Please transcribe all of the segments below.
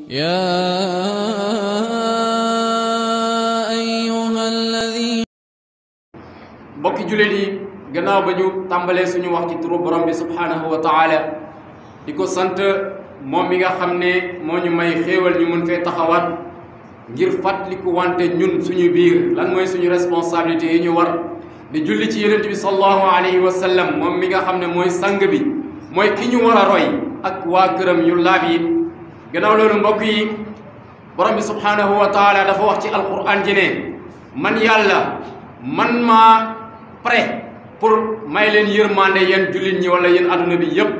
يا أيها الذين mbokki jullit yi gannaaw ba ñu tàmbalee suñu wax ci turu borom bi subhanahu wa taala di ko sant moom mi nga xam ne moo ñu may xéewal ñu mën fee taxawaat ngir fàttaliku wante ñun suñu biir lan mooy suñu responsabilité yi ñu war di julli ci yonent bi sallallahu alayhi wa sallam moom mi nga xam ne mooy sang bi mooy ki ñu war a roy ak waa këram yu laab yi. gannaaw loolu mbokk yi borom bi subhanahu wa taala dafa wax ci alquran ji ne man yàlla man maa prêt pour may leen yërmande yéen jullit ñi wala yéen adduna bi yépp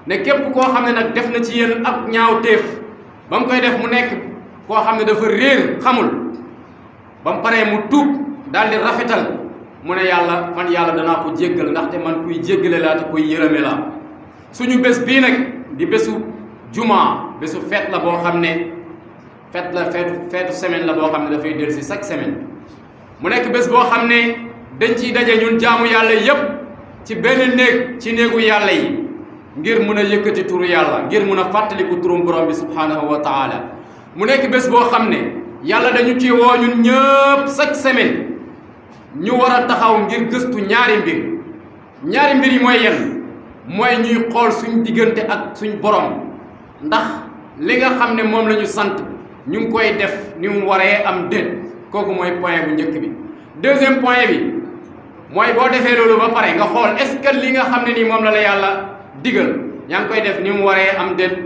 ne képp koo xam ne nag def na ci yéen ak ñaawteef ba mu koy def mu nekk koo xam ne dafa réer xamul ba mu paree mu tuub daal di rafetal mu ne yàlla man yàlla danaa ko jéggal ndaxte man kuy jéggale laa te kuy yërëme laa suñu bés bii nag di bésu juma bésu feet la boo xam ne feetu semaine la boo xam ne dafay dellu si chaque semaine mu nekk bés boo xam ne dañ ciy daje ñun jaamu yàlla yépp ci benn néeg ci néegu yàlla yi ngir mun a yëkkati turu yàlla ngir mun a fàttaliku turum borom bi subhanahu wa taala mu nekk bés boo xam ne yàlla dañu ci woo ñun ñëpp chaque semaine ñu war a taxaw ngir gëstu ñaari mbir yi mooy yenn mooy ñuy xool suñ diggante ak suñ borom ndax li nga xam ne moom la ñu sant ñu ngi koy def ni mu waree am déet kooku mooy point bu njëkk bi. deuxième point bi mooy boo defee loolu ba pare nga xool est-ce que li nga xam ne nii moom la yàlla digal yaa ngi koy def ni mu waree am déet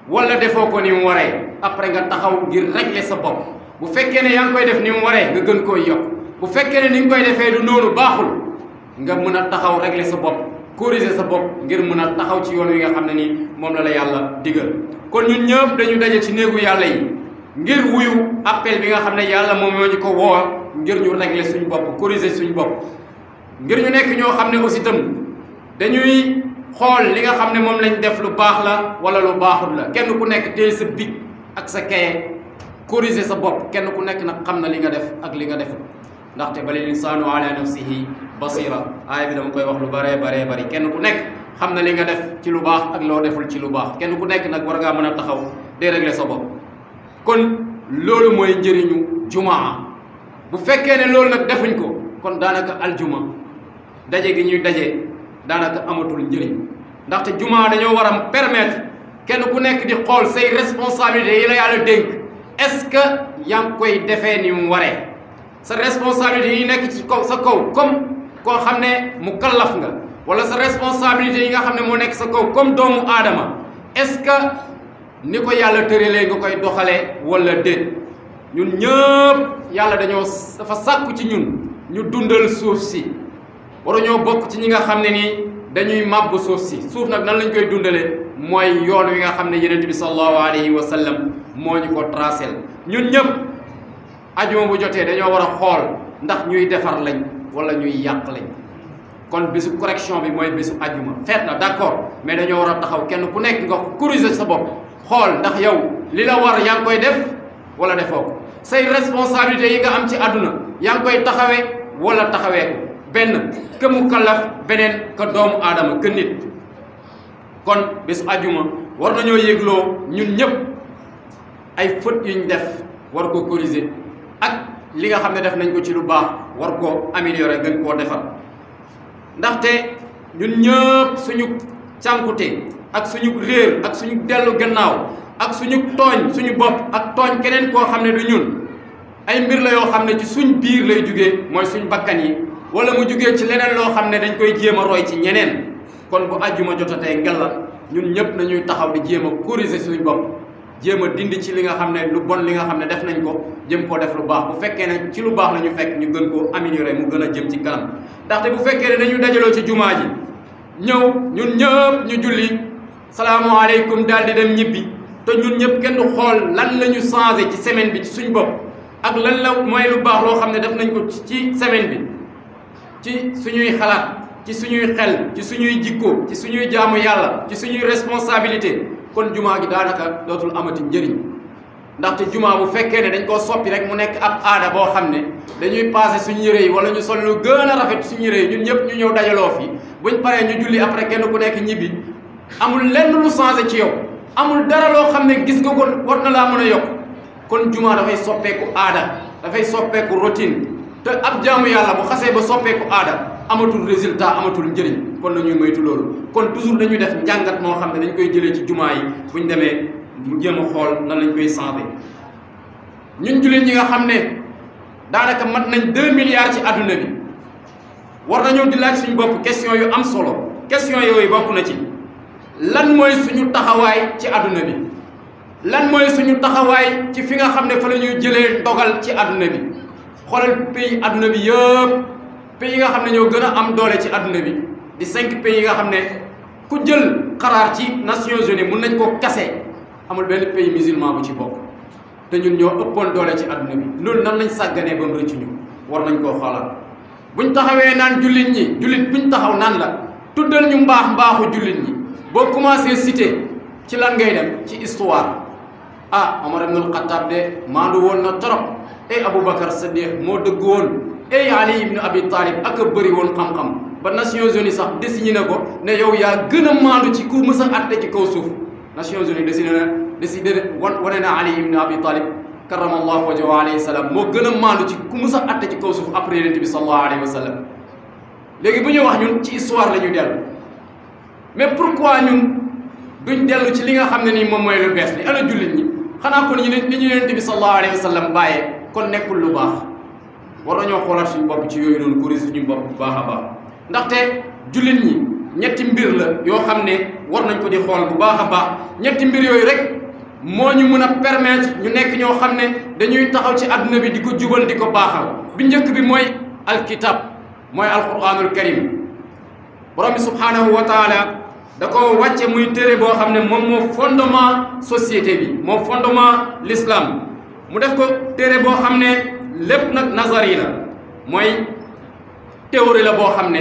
wala defoo ko ni mu waree après nga taxaw ngir régler sa bopp bu fekkee ne yaa ngi koy def ni mu waree nga gën koy yokk bu fekkee ne ni nga koy defee du noonu baaxul nga mën a taxaw régler sa bopp corriger sa bopp ngir mën a taxaw ci yoon wi nga xam ne nii moom la yàlla digal. kon ñun ñëpp dañu daje ci néegu yàlla yi ngir wuyu appel bi nga xam ne yàlla moom moo ñu ko woo ngir ñu régler suñu bopp corriger suñu bopp ngir ñu nekk ñoo xam ne aussi tam dañuy xool li nga xam ne moom lañ def lu baax la wala lu baaxul la kenn ku nekk téye sa bic ak sa kaye corriger sa bopp kenn ku nekk nag xam na li nga def ak li nga deful ndaxte balil insaanu ala nafsihi basira aaya bi dama koy wax lu baree bari kenn ku nekk xam na li nga def ci lu baax ak loo deful ci lu baax kenn ku nekk nag war ngaa mën a taxaw di régler sa bopp kon loolu mooy njëriñu jumaa bu fekkee ne loolu nag defuñ ko kon daanaka aljuma daje gi ñuy daje daanaka amatul njëriñ ndaxte jumaa dañoo war a permettre kenn ku nekk di xool say responsabilités yi la yàlla dénk est-ce que yaa ngi koy defee ni mu waree sa responsabilité yi nekk ci kaw sa kaw comme koo xam ne mu kallaf nga wala sa responsabilité yi nga xam ne moo nekk sa kaw comme doomu aadama est-ce que ni ko yàlla tëralee nga koy doxalee wala déet ñun ñëpp yàlla dafa sàkku ci ñun ñu dundal suuf si waruñoo bokk ci ñi nga xam ne nii dañuy màbb suuf si suuf nag nan lañ koy dundalee mooy yoon wi nga xam ne yonent bi sallallahu alayhi wa sallam moo ñu ko tracé ñun ñëpp ajuma bu jotee dañoo war a xool ndax ñuy defar lañ wala ñuy yàq lañ kon bésu correction bi mooy bésu ajuma feet na d'accord mais dañoo war a taxaw kenn ku nekk nga corriger sa bopp xool ndax yow li la war yaa ngi koy def wala defoo ko say responsabilité yi nga am ci àdduna yaa ngi koy taxawee wala taxawee ko benn ka mu kallaf beneen ka doomu aadama ka nit kon bésu ajuma war nañoo yégloo ñun ñëpp ay fautes yuñ def war ko corriger ak li nga xam ne def nañ ko ci lu baax war koo améliorer gën koo defar ndaxte ñun ñëpp suñu cànkute ak suñu réer ak suñu dellu gannaaw ak suñu tooñ suñu bopp ak tooñ keneen koo xam ne du ñun ay mbir la yoo xam ne ci suñ biir lay jugee mooy suñ bakkan yi wala mu jugee ci leneen loo xam ne dañ koy jéem a roy ci ñeneen kon bu àjjuma jotatee ngella ñun ñëpp nañuy taxaw di jéem a corriger suñ bopp jéem a dindi ci li nga xam ne lu bon li nga xam ne def nañ ko jëm koo def lu baax bu fekkee ne ci lu baax la ñu fekk ñu gën koo améliorer mu gën a jëm ci kanam ndaxte bu fekkee ne dañu dajaloo ci jumaa ji ñëw ñun ñëpp ñu julli salaamualeykum daal di dem ñibbi te ñun ñëpp kenn du xool lan la ñu changé ci semaine bi ci suñ bopp ak lan la mooy lu baax loo xam ne def nañ ko ci semaine bi ci suñuy xalaat ci suñuy xel ci suñuy jikko ci suñuy jaamu yàlla ci suñuy responsabilité kon jumaa gi daanaka dootul amati njëriñ ndaxte jumaa bu fekkee ne dañ koo soppi rek mu nekk ab aada boo xam ne dañuy passé suñu yére yi wala ñu sol lu gën a rafet suñu yére yi ñun ñëpp ñu ñëw dajaloo fi buñ paree ñu julli après kenn ku nekk ñibbi amul lenn lu changé ci yow amul dara loo xam ne gis nga ko war na laa mën a yokk kon jumaa dafay soppeeku aada dafay soppeeku routine te ab jaamu yàlla bu xasee ba soppeeku aada amatul résultat amatul njëriñ kon nañuy moytu loolu kon toujours dañuy def njàngat moo xam ne dañ koy jëlee ci jumaa yi buñ demee mu jéem a xool nan lañ koy changé ñun jullit ñi nga xam ne daanaka mat nañ 2 milliards ci àdduna bi war nañoo di laaj suñu bopp question yu am solo question yooyu bokk na ci lan mooy suñu taxawaay ci àdduna bi lan mooy suñu taxawaay ci fi nga xam ne fa la ñuy jëlee dogal ci àdduna bi xoolal pays àdduna bi yëpp pays yi nga xam ne ñoo gën a am doole ci àdduna bi di 5 pays yi nga xam ne ku jël xaraar ci Nations Unies mun nañ koo kase amul benn pays musulman bu ci bokk te ñun ñoo ëppoon doole ci àdduna bi loolu nan lañ sàgganee ba mu rëcc ñu war nañ koo xoolal buñ taxawee naan jullit ñi jullit buñ taxaw naan la tuddal ñu mbaaxu jullit ñi boo commencé cité ci lan ngay dem ci histoire Omar ibnul Xattaab de maandu woon na trop Aboubacar Saddiq moo dëgg woon Ali ibnu Abi Talib ak a bëri woon xam-xam ba Nations Unies sax désigné na ko ne yow yaa gën a maandu ci ku mës a àtte ci kaw suuf Nations Unies décidé wane na Ali ibnu Abi Talib karamallahu wajhahu alayhi salaam moo gën a maandu ci ku mës a àtte ci kaw suuf après yonent bi sallallahu alayhi wa sallam léegi bu ñuy wax ñun ci histoire la ñuy dellu mais pourquoi ñun duñ dellu ci li nga xam ne nii moom mooy lu bees li ana jullit ñi xanaa kon li ñu yonent bi sallallahu alayhi wa sallam bàyyee kon nekkul lu baax war nañoo xoolaat suñu bopp ci yooyu noonu corrigé suñu bopp bu baax a baax ndaxte jullit ñi ñetti mbir la yoo xam ne war nañ ko di xool bu baax a baax ñetti mbir yooyu rek moo ñu mën a permettre ñu nekk ñoo xam ne dañuy taxaw ci àdduna bi di ko jubal di ko baaxal bi njëkk bi mooy alkitab mooy alquranul karim borom bi subhanahu wa taala da ko wàcce muy téere boo xam ne moom moo fondement société bi moo fondement l'islam mu def ko téere boo xam ne lépp nag nazari la mooy théorie la boo xam ne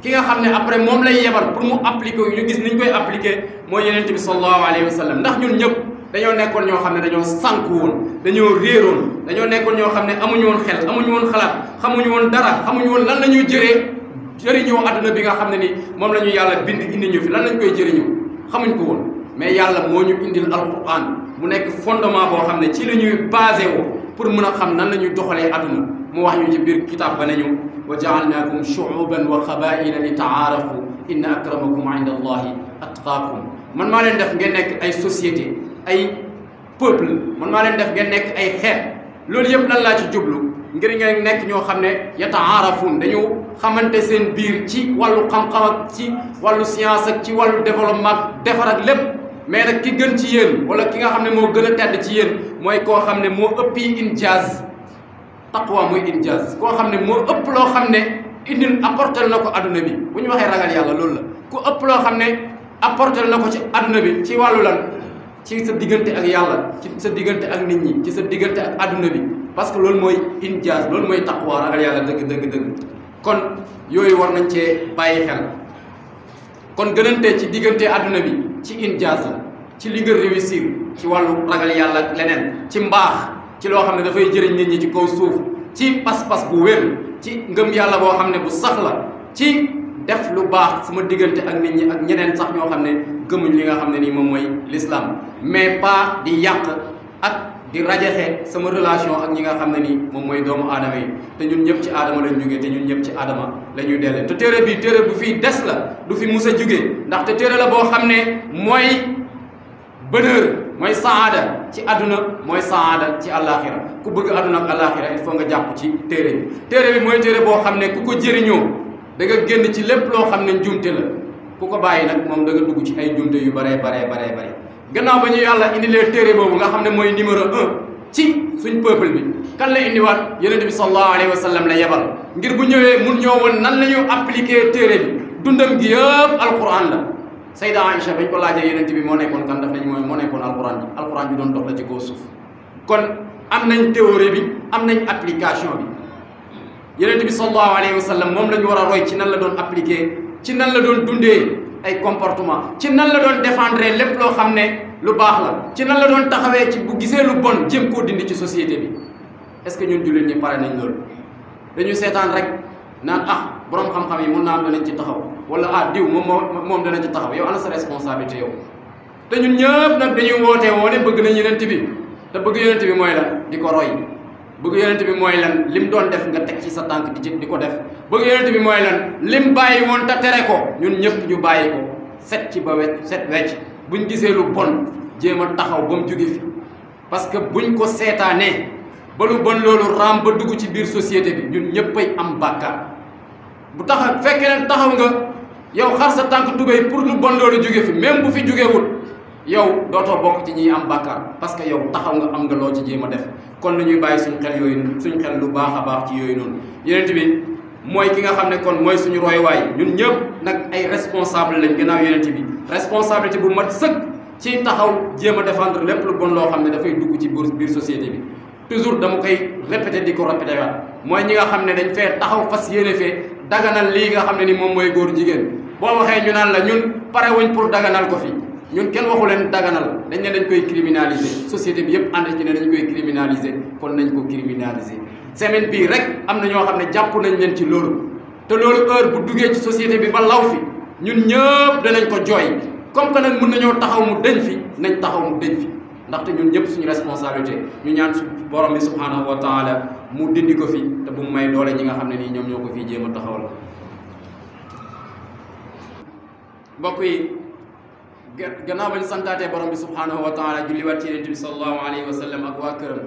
ki nga xam ne après moom lay yebal pour mu appliquer ñu gis niñ koy appliquer mooy yonent bi sallallahu alayhi wa sallam ndax ñun ñëpp dañoo nekkoon ñoo xam ne dañoo sànku woon dañoo réeroon dañoo nekkoon ñoo xam ne amuñu woon xel amuñu woon xalaat xamuñu woon dara xamuñu woon lan la ñuy jëriñoo adduna bi nga xam ne ni moom la ñu yàlla bind indi ñu fi lan lañ koy jëriñoo xamuñ ko woon mais yàlla moo ñu indil alquran mu nekk fondement boo xam ne ci la ñuy basé woo pour mën a xam nan la ñuy doxalee adduna mu wax ñu ci biir kitaab ba nañu wa jaalnaakum shuuban wa qabaila li taarafu inna akramakum inda allahi atqaakum man maa leen def ngeen nekk ay société ay peuple man maa leen def ngeen nekk ay xeet loolu yëpp lan laa ci jublu ngir ngeen nekk ñoo xam ne yataarafun dañu xamante seen biir ci wàllu xam-xam ak ci wàllu science ak ci wàllu développement defar ak lépp mais nag ki gën ci yéen wala ki nga xam ne moo gën a tedd ci yéen mooy koo xam ne moo ëppi injaaz taqwa mooy injaaz koo xam ne moo ëpp loo xam ne indil apporter na ko adduna bi bu ñu waxee ragal yàlla loolu la ku ëpp loo xam ne apporter na ko ci adduna bi ci wàllu lan ci sa diggante ak yàlla ci sa diggante ak nit ñi ci sa diggante ak adduna bi parce que loolu mooy injaaz loolu mooy taqwa ragal yàlla dëgg kon yooyu war nañ cee bàyyi xel kon gënante ci diggante adduna bi ci injaaz la ci li nga réussir ci wàllu ragal yàlla ak leneen ci mbaax ci loo xam ne dafay jëriñ nit ñi ci kaw suuf ci pas-pas bu wér ci ngëm yàlla boo xam ne bu sax la ci def lu baax sama diggante ak nit ñi ak ñeneen sax ñoo xam ne gëmuñ li nga xam ne nii moom mooy l'islam mais pas di yàq ak di rajaxe sama relation ak ñi nga xam ne nii moom mooy doomu aadama yi te ñun ñëpp ci aadama lañ jógee te ñun ñëpp ci aadama la ñuy dellee te téere bi téere bu fii des la du fi mus a jógee ndaxte téere la boo xam ne mooy bonheur mooy saada ci àdduna mooy saada ci àllaaxira ku bëgg àdduna ak àllaaxira il faut nga jàpp ci téere bi mooy téere boo xam ne ku ko jëriñoo da nga génn ci lépp loo xam ne njumte la ku ko bàyyi nag moom da nga dugg ci ay njumte yu baree gannaaw ba ñu yàlla indilee téere boobu nga xam ne mooy numéro 1 ci suñ peuple bi kan la indiwaat yonent bi sallallahu alayhi wa sallam la yebal ngir bu ñëwee mun ñoo woon nan la ñu appliquer téere bi dundam gi yëpp alquran la Sayda Aïcha bañ ko laajee yonent bi moo nekkoon kan daf nañ mooy moo nekkoon alquran bi doon dox la ci kaw suuf kon am nañ théorie bi am nañ application bi yonent bi sallallahu alayhi wa sallam moom la ñu war a roy ci nan la doon appliquer ci nan la doon dundee ay comportement ci nan la doon défendre lépp loo xam ne lu baax la ci nan la doon taxawee ci bu gisee lu bon jéem koo dindi ci société bi est-ce que ñun jullit ñi pare nañ loolu dañuy seetaan rek naan borom xam-xam yi mun naa am danañ ci taxaw wala diw moom danañ ci taxaw yow ana sa responsabilité yow te ñun ñëpp nag dañuy wootee woone bëgg nañ yonent bi te bëgg yonent bi mooy lan di ko roy bëgg yonent bi mooy lan lim doon def nga teg ci sa tànk di ko def bëgg yonent bi mooy lan lim bàyyi woon te tere ko ñun ñëpp ñu bàyyi ko set ci ba set wecc buñ gisee lu bon jéem a taxaw ba mu jóge fi parce que buñ ko seetaanee ba lu bon loolu raam ba dugg ci biir société bi ñun ñëppay am bàkkaar bu tax fekkee ne taxaw nga yow xar sa tànk tubéy pour lu bon loolu jóge fi même bu fi jógewul yow dootoo bokk ci ñiy am bàkkaar parce que yow taxaw nga am nga loo ci jéem a def kon nañuy bàyyi suñu xel yooyu suñu xel lu baax a baax ci yooyu noonu yonent bi mooy ki nga xam ne kon mooy suñu royuwaay ñun ñëpp nag ay responsable lañ gannaaw yonent bi responsabilité bu mat sëkk ci taxaw jéem a défendre lépp lu bon loo xam ne dafay dugg ci biir société bi toujours dama koy répété di ko répété waat mooy ñi nga xam ne dañ fee taxaw fas yéene fee daganal lii nga xam ne ni moom mooy góor jigéen boo waxee ñu naan la ñun pare wuñ pour daganal ko fi ñun kenn waxu leen daganal dañ ne dañ koy criminaliser société bi yëpp ànd ci ne dañ koy criminaliser kon nañ ko criminaliser semaine bii rek am na ñoo xam ne jàpp nañ leen ci loolu te loolu heure bu duggee ci société bi ba law fi ñun ñëpp danañ ko jooy comme que nag mën nañoo taxaw mu dëñ fi nañ taxaw mu dëñ fi ndaxte ñun ñëpp suñu responsabilité ñu ñaan su borom bi subhanahu wa taala mu dindi ko fi te bu mu may doole ñi nga xam ne nii ñoom ñoo ko fii jéem a taxawal mbokk yi gannaaw bañ santaatee borom bi subhanahu wa taala julliwaat ci yonent bi sallallahu alayhi wa sallam ak waa këram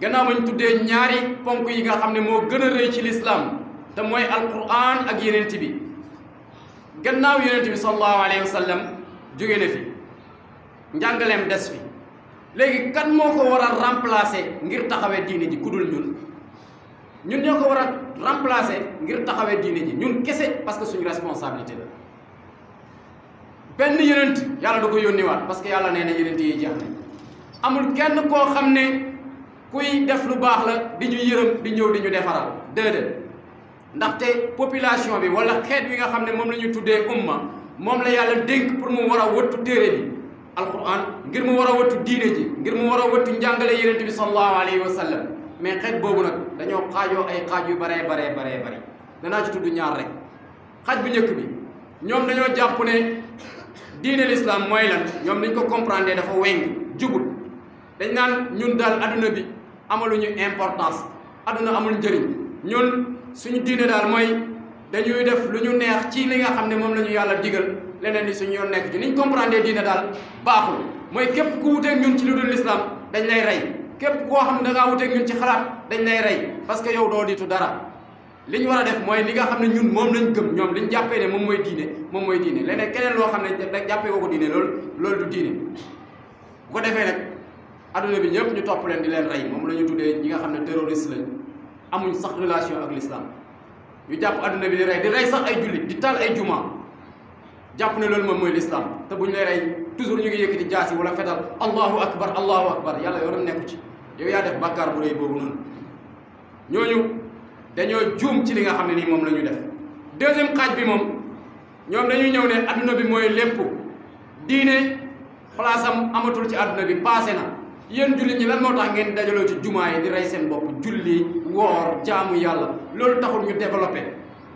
gannaaw bañ tuddee ñaari ponk yi nga xam ne moo gën a rëy ci lislaam te mooy alquran ak yonent bi gannaaw yonent bi sallallahu alayhi wa sallam jóge na fi njàngaleem des fi léegi kan moo ko war a remplacer ngir taxawee diine ji kudul ñun ñoo ko war a remplacer ngir taxawee diine ji ñun kese parce que suñu responsabilité la benn yonent yàlla da ko yónniwaat parce que yàlla nee na yonent yi jeex nañ amul kenn koo xam ne kuy def lu baax la di ñu yërëm di ñëw di ñu defaral déedéet ndaxte population bi wala xeet wi nga xam ne moom la ñu tuddee umma moom la yàlla dénk pour mu war a wëttu téere bi alquran ngir mu war a wëttu diine ji ngir mu war a wëttu njàngale yonent bi sallallahu alayhi wa sallam mais xeet boobu nag dañoo xaajoo ay xaaj yu baree bari danaa ci tudd ñaar rek xaaj bu njëkk bi ñoom dañoo jàpp ne diine l'islam mooy lan ñoom dañ ko comprendre dafa weng jubut dañ naan ñun daal adduna bi amaluñu importance adduna amul njëriñ ñun suñu diine daal mooy dañuy def lu ñu neex ci li nga xam ne moom la ñu yàlla digal leneen ni suñu yoon nekk ci niñ comprendre diine daal baaxul mooy képp ku wuteeg ñun ci lu dul l'islam dañ lay rey képp koo xam ne da ngaa wuteeg ñun ci xalaat dañ lay rey parce que yow doo diitu dara li ñu war a def mooy li nga xam ne ñun moom lañ gëm ñoom liñ jàppee ne moom mooy diine leneen keneen loo xam ne da jàppee woo ko diine loolu du diine bu ko defee nag adduna bi ñëpp ñu topp leen di leen rey moom la ñu tuddee ñi nga xam ne terroriste lañ amuñ sax relation ak l'islam ñu jàpp adduna bi di rey sax ay jullit di taal ay juma jàpp ne loolu moom mooy l'islam te buñ lay rey toujours ñu ngi yëkkati jaasi wala fetal allahu akbar yàlla yoonam nekku ci yow yaa def bàkkaar bu rëy boobu noonu ñooñu dañoo juum ci li nga xam ne nii moom la ñu def deuxième xaaj bi moom ñoom dañuy ñëw ne adduna bi mooy lépp diine place am amatul ci adduna bi passé na yéen jullit ñi lan moo tax ngeen dajaloo ci jumaa yi di rey seen bopp julli woor jaamu yàlla loolu taxul ñu développé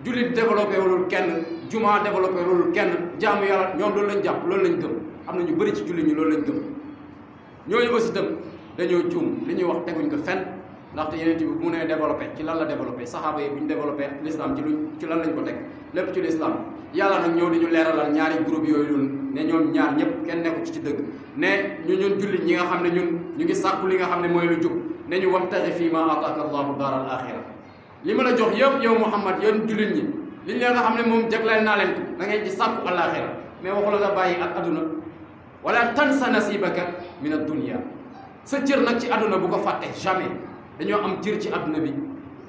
jullit développé walul kenn jumaa développé walul kenn jaamu yàlla ñoom loolu lañ jàpp loolu lañ gëm am na ñu bëri ci jullit ñi loolu lañ gëm ñooñu aussi itam dañoo juum li ñuy wax teguñ ko fenn ndaxte yeneen bi bu nee développé ci lan la développé saxaaba yi bu ñu développé l'islam ci lan lañ ko teg lépp ci l'islam yàlla nag ñëw di ñu leeralal ñaari groupe yooyu noonu ne ñoom ñaar ñëpp kenn nekku ci dëgg ne ñun jullit ñi nga xam ne ñun ñu ngi sàkku li nga xam ne mooy lu jub ne ñu wabtaxi fii ma ataaka allahu daar al axira li ma la jox yëpp yow Muhammad yéen jullit ñi liñ leen nga xam ne moom jagleel naa leen ko da ngay ci sàkku al axira mais waxu la nga bàyyi ak adduna wala tansa nasibaka min ad dunia sa cër nag ci adduna bu ko fàtte jamais dañoo am cër ci adduna bi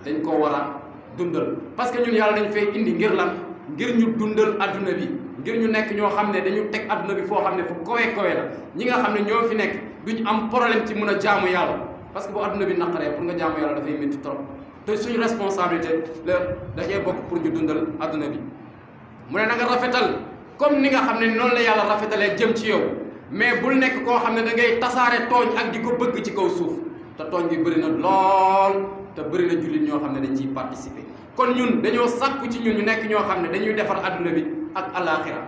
dañ koo war a dundal parce que ñun yàlla dañ fay indi ngir lan ngir ñu dundal adduna bi ngir ñu nekk ñoo xam ne dañu teg adduna bi foo xam ne fu kowe la ñi nga xam ne ñoo fi nekk duñ am problème ci mën a jaamu yàlla parce que bu adduna bi naqaree pour nga jaamu yàlla dafay métti trop te suñu responsabilité la dajee bokk pour ñu dundal adduna bi mu ne na nga rafetal comme ni nga xam ne noonu la yàlla rafetalee jëm ci yow mais bul nekk koo xam ne da ngay tasaare tooñ ak di ko bëgg ci kaw suuf te tooñ bi bëri na lool te bëri na jullit ñoo xam ne dañ ciy participer kon ñun dañoo sàkku ci ñun ñu nekk ñoo xam ne dañuy defar adduna bi ak alaxira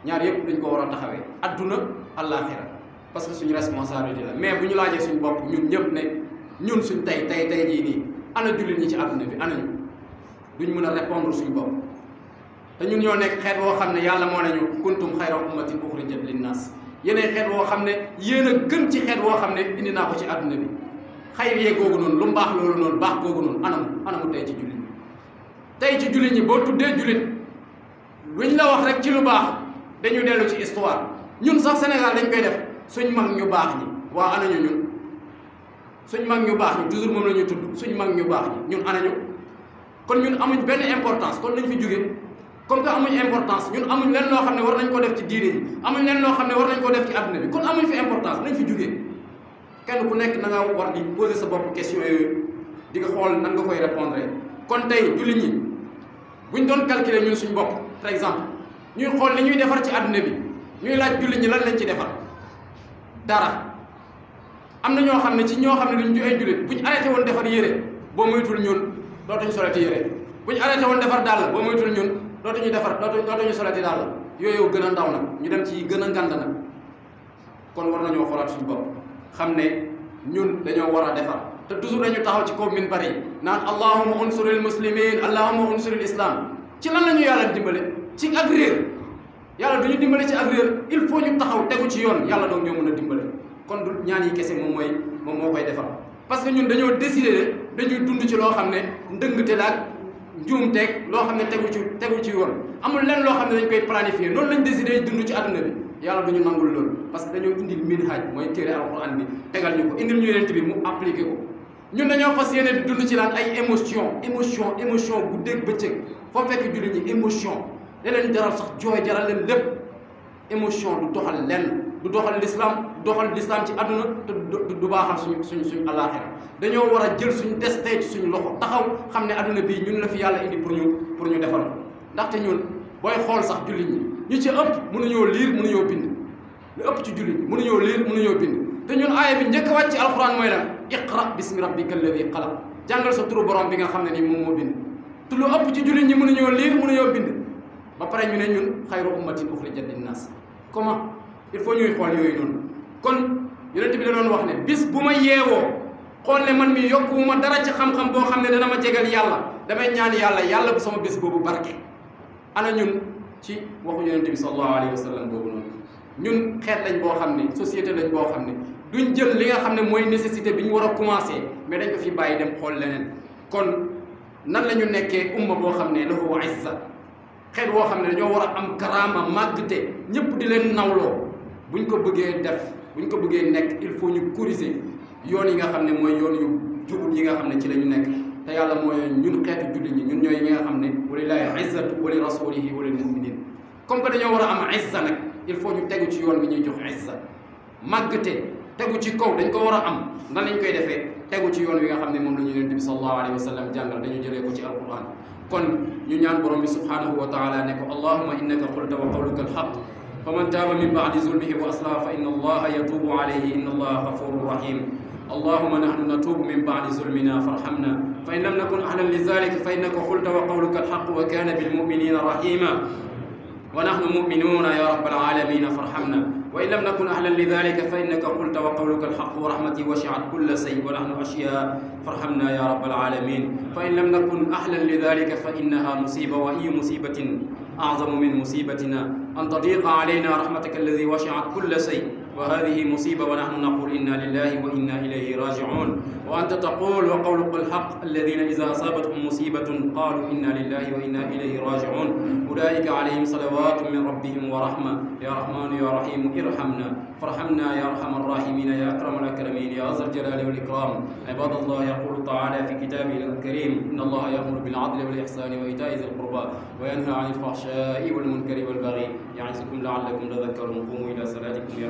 ñaar yëpp dañ ko war a taxawee adduna àllaaxira parce que suñu responsabilité la mais bu ñu laajee suñu bopp ñun ñëpp ne ñun suñ tey jii nii ana jullit ñi ci adduna bi ana ñu duñ mën a répondre suñu bopp te ñun ñoo nekk xeet woo xam ne yàlla moo nañu kuntum xayra ummatin uxrijat linnaas yéenay xeet woo xam ne yéen a gën ci xeet woo xam ne indi naa ko ci adduna bi xayr yee googu noonu lu mbaax loolu noonu baax googu noonu anamu tey ci jullit ñi tey ci jullit ñi boo tuddee jullit luñ la wax rek ci lu baax dañu dellu ci histoire ñun sax Sénégal dañ koy def suñ mag ñu baax ñi waa anañu ñun suñ mag ñu baax ñi toujours moom la ñuy tudd suñ mag ñu baax ñi ñun anañu kon ñun amuñ benn importance kon nañ fi jóge comme que amuñ importance ñun amuñ leen loo xam ne war nañ ko def ci diine yi amuñ leen loo xam ne war nañ ko def ci adduna bi kon amuñ fi importance nañ fi jógee kenn ku nekk na nga war di poser sa bopp question yooyu di nga xool nan nga koy répondre kon tey jullit ñi buñ doon calculer ñun suñ bopp par exemple ñuy xool li ñuy defar ci adduna bi ñuy laaj jullit ñi lan lañ ci defar dara am na ñoo xam ne ci ñoo xam ne duñ ay jullit buñ arrêté woon defar yére boo moytul ñun dootuñu solati yére buñ arrêté woon defar dàll boo moytul ñun dootuñu solati dàll yooyu gën a ndaw nag ñu dem ci gën a ngand nag kon war nañoo xoolaat suñu bopp xam ne ñun dañoo war a defar te toujours dañu taxaw ci kaw minbar yi naan allahumma unsuril muslimin allahumma unsuril islam ci lan la ñu yàlla dimbale ci ak réer yàlla duñu dimbale ci ak réer il faut ñu taxaw tegu ci yoon yàlla doog ñoo mën a dimbale kon du ñaan yi kese moom moo koy defar parce que ñun dañoo décider dañuy dund ci loo xam ne ndëngte la ak njuumteeg loo xam ne tegu ci yoon amul lenn loo xam ne dañ koy planifier noonu lañ décider dund ci àdduna bi yàlla duñu nangul loolu parce que dañoo indil minhaj mooy téere alquran bi tegal ñu ko indil ñu yonent bi mu appliqué ko ñun dañoo fas yéene di dund ci laan ay émotion guddeeg bëccëg foo fekk jullit ñi émotion da leen jaral sax jooy jaral leen lépp émotion du doxal lenn du doxal l'islam ci àdduna te du baaxal suñu àllaaxira dañoo war a jël suñu destin ci suñu loxo taxaw xam ne àdduna bii ñun la fi yàlla indi pour ñu defal ko ndaxte ñun booy xool sax jullit ñi ñu ci ëpp mënuñoo liir mënuñoo bind lu ëpp ci jullit ñi mënuñoo liir mënuñoo bind te ñun aaya bi njëkk a wàcc ci alxuraan mooy lan iqra bismi rabbika alladi xalaq jàngal sa turu borom bi nga xam ne nii moom moo bind te lu ëpp ci jullit ñi mënuñoo liir mënuñoo bind ba pare ñu ne ñun xayru ummatin uxrijat linnaas comment il faut ñuy xool yooyu noonu kon yonent bi da doon wax ne bis bu ma yeewoo xool ne man mi yokkuwuma dara ci xam-xam boo xam ne dana ma jegal yàlla damay ñaan yàlla bu sama bis boobu barke ana ñun ci waxu yonent bi sallallahu alayhi wa sallam boobu noonu ñun xeet lañ boo xam ne société lañ boo xam ne duñ jël li nga xam ne mooy nécessité bi ñu war a commencé mais dañ ko fi bàyyi dem xool leneen kon nan la ñu nekkee umma boo xam ne lahu izza xeet woo xam ne dañoo war a am karaama màggte ñëpp di leen nawloo buñ ko bëggee def buñ ko bëggee nekk il faut ñu corriger yoon yi nga xam ne mooy yoon yu jubul yi nga xam ne ci la ñu nekk te yàlla mooy ñun xeetu jullit ñi ñun ñooy ñi nga xam ne walillahi izzatu wa li rasulihi wa lil muminin comme que dañoo war a am izza nag il faut ñu tegu ci yoon bi ñuy jox izza màggte tegu ci kaw dañ ko war a am nan lañ koy defee tegu ci yoon wi nga xam ne moom la ñu yonent bi sallallahu alayhi wa sallam jàngal dañu jëlee ko ci alquran kon ñu ñaan borom bi subhanahu wa taala ne ko allahumma innaka qulta wa qawluka alhaq faman taaba min ba'di zulmihi wa aslaha fa inna allaha yatubu alayhi inna allaha ghafurur rahim اللهم نحن نتوب من بعد ظلمنا فارحمنا فإن لم نكن أهلا لذلك فإنك قلت وقولك الحق وكان بالمؤمنين رحيما ونحن مؤمنون يا رب العالمين فارحمنا وإن لم نكن أهلا لذلك فإنك قلت وقولك الحق ورحمتي وسعت كل شيء ونحن أشياء فارحمنا يا رب العالمين فإن لم نكن أهلا لذلك فإنها مصيبة وأي مصيبة أعظم من مصيبتنا أن تضيق علينا رحمتك الذي وسعت كل شيء وهذه مصيبة ونحن نقول إنا لله وإنا إليه راجعون وأنت تقول وقولك الحق الذين إذا أصابتهم مصيبة قالوا إنا لله وإنا إليه راجعون أولئك عليهم صلوات من ربهم ورحمة يا رحمن يا رحيم ارحمنا فارحمنا يا أرحم الراحمين يا أكرم الأكرمين يا ذا الجلال والإكرام عباد الله يقول تعالى في كتابه الكريم إن الله يأمر بالعدل والإحسان وإيتاء ذي القربى وينهى عن الفحشاء والمنكر والبغي يعظكم لعلكم تذكرون قوموا إلى صلاتكم يا